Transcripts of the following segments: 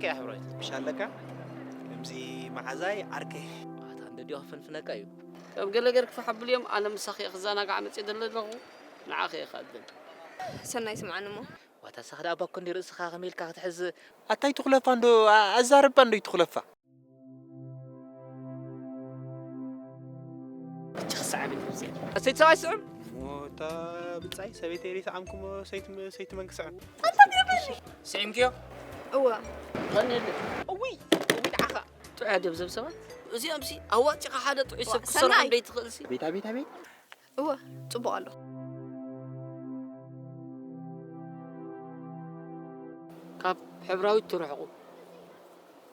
ከያ ሕብራዊት። ምሽ ኣለካ? ከምዚ መዓዛይ ዓርከይ። ኣታ እንደ ዲዮ ክፈንፍነካ እዩ። ከም ገለ ገር ክፈሓብል እዮም፣ ኣነ ምሳኺ እየ ክዘናጋዕ መጽእ ደለ ኣለኹ፣ ንዓኺ እየ ክኣድን። ሰናይ ስምዓኒ እሞ። ዋታ ሳኽ ደኣ ባኮ እንዲ ርእስኻ ከመይ ኢልካ ክትሕዝ? ኣታይ ትኹለፋ እንዶ፣ ኣ-፣ ኣዛርባ እንዶ ይትኹለፋ። እቺ ክሰዓብ ትብዘ። ሰይቲ ሰብኣይ ስዕም። ሞታ ብጻይ ሰበይቲ ኤሪ ሰዓምኩሞ ሰይቲ መ-፣ ሰይቲ መን ክስዕም? ስዒምክዮ? እወ። ቀንየለ። እውይ፣ እውይ ንዓኻ። ጥዑይ ኣደብ ዘብ ሰባት። እዚኦም ሲ ኣዋጺኻ ሓደ ጥዑይ ሰብ ዋ፣ ክሰርሖም ሰናይ። ደይትኽእል ሲ። ቤታ፣ ቤታ፣ ቤት። እወ፣ ጽቡቕ ኣሎ። ካብ ሕብራዊት ትርሕቑ።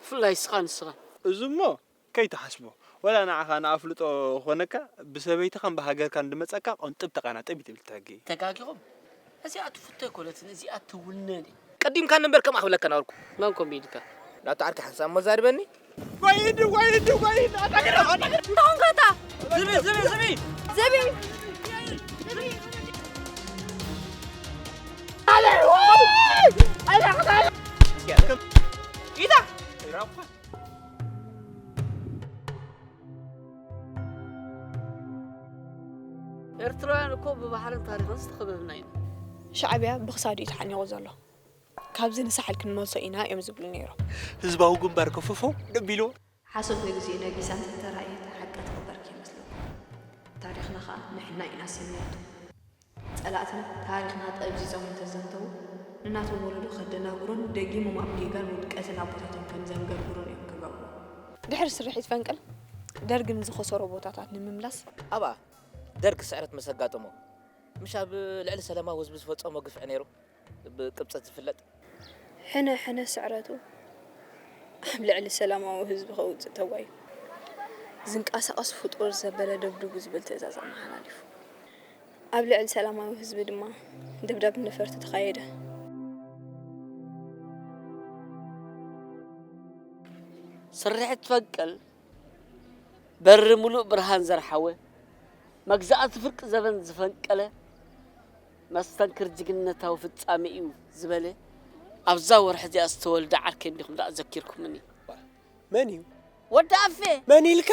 ብፍላይ ስኻ ንስኻ። እዚ እሞ ከይትሓስቦ። ወላ ንዓኻ ንኣፍልጦ ኾነካ፣ ብሰበይትኻን ብሃገርካን ድመጸካ፣ ቁንጥብ ተቐናጥብ እዩ ትብል እቲ ሕጊ። ተጋጊኹም። እዚኣ ትፍቶ ኣይኮነትን፣ እዚኣ ትውነን እያ። ቀዲምካ ነበር ከምኣ ክብለካ ናበልኩ። መን ኮም ኢልካ? ናቱ ዓርኪ ሓንሳብ እሞ ዛርበኒ። ወይድ፣ ወይድ፣ ወይድ፣ ኣታ ግዳ፣ ኣታ ግዳ። እንታኾንካ ኣታ? ዝቢ፣ ዝቢ፣ ዝቢ። ዝቢ። ኢታ። ኤርትራውያን እኮ ብባህልን ታሪኽን ዝተኸበብና ኢና። ሻዕብያ ብኽሳዱ እዩ ተሓኒቑ ዘሎ። ካብዚ ንሳሕል ክንመልሶ ኢና እዮም ዝብሉ ነይሮም። ህዝባዊ ግንባር ከፈፈው ደቢልዎ። ሓሶት ንግዜኡ ነጊሳ እንተተራእየት፣ ሓቂ ትኽበር ከይመስለኩም። ታሪኽና ኸኣ ንሕና ኢና ሰሚናቶ። ጸላእትና ታሪኽና ጠምዚዞም እንተዘንተዉ፣ ንናቶም ወለዶ ከደናግሩን ደጊሞም ኣብ ጌጋን ውድቀትን ኣቦታቶም ከም ዘንገርግሩን እዮም ክገብሩ። ድሕሪ ስርሒት ፈንቅል፣ ደርግ ንዝኸሰሮ ቦታታት ንምምላስ፣ ኣብኣ ደርግ ስዕረት ምስ ኣጋጠሞ፣ ምሽ ኣብ ልዕሊ ሰላማዊ ህዝቢ ዝፈጸሞ ግፍዒ ነይሩ ብቅብጸት ዝፍለጥ? ሕነ ሕነ ስዕረቱ ኣብ ልዕሊ ሰላማዊ ህዝቢ ከውጽእ ተጓዩ። ዝንቀሳቐስ ፍጡር ዘበለ ደብድቡ ዝብል ትእዛዝ ኣመሓላሊፉ። ኣብ ልዕሊ ሰላማዊ ህዝቢ ድማ ደብዳብ ነፈርቲ ተኻየደ። ስርሒት ፈንቅል በሪ ሙሉእ ብርሃን ዘርሓወ፣ መግዛእቲ ፍርቂ ዘበን ዝፈንቀለ መስተንክር ጅግንነታዊ ፍጻሜ እዩ ዝበለ ኣብዛ ወርሒ እዚኣ ዝተወልደ ዓርከይ እንዲኹም ደኣ ዘኪርኩምኒ። መን እዩ? ወዲ ኣፌ! መን ኢልካ?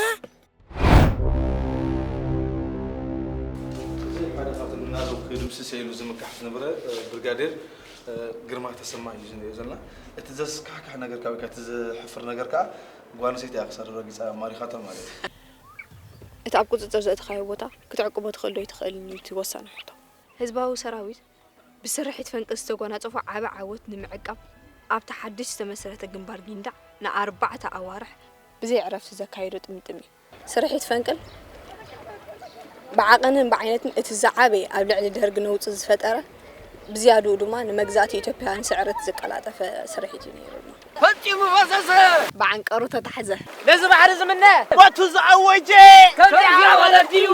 እዚ ሓደ ካብቶም ንናቶም ክድምስስ ኢሉ ዝምካሕ ዝነበረ፣ እ፣ ብርጋዴር፣ እ፣ ግርማ ተሰማ እዩ ዝንሪኦ ዘለና። እቲ ዘስካሕክሕ ነገር ካብ፣ እቲ ዘሕፍር ነገር ከኣ ጓል ኣንስተይቲ እያ ክሳድ ረጊጻ ማሪኻታ ማለት እዩ። እቲ ኣብ ቁጽጽር ዘእተኻዮ ቦታ ክትዕቅቦ ትኽእል ዶ ኣይትኽእልን እዩ እቲ ወሳኒ ሕቶ። ህዝባዊ ሰራዊት ብስርሒት ፈንቅል ዝተጎናጸፎ ዓቢ ዓወት ንምዕቃብ ኣብቲ ሓድሽ ዝተመስረተ ግንባር ጊንዳዕ ንኣርባዕተ ኣዋርሕ ብዘይ ዕረፍቲ ዘካየዶ ጥምጥም እዩ። ስርሒት ፈንቅል ብዓቐንን ብዓይነትን እቲ ዝዓበየ ኣብ ልዕሊ ደርግ ነውጺ ዝፈጠረ፣ ብዝያድኡ ድማ ንመግዛእቲ ኢትዮጵያውያን ስዕረት ዘቀላጠፈ ስርሒት እዩ ነይሩ ድማ። ፈጺሙ ፈሰሰ! ብዓንቀሩ ተታሕዘ። ነዚ ባሕሪ ዝምነ! ሞቱ ዝኣወጀ! ከምዚኣ ወለድዩ!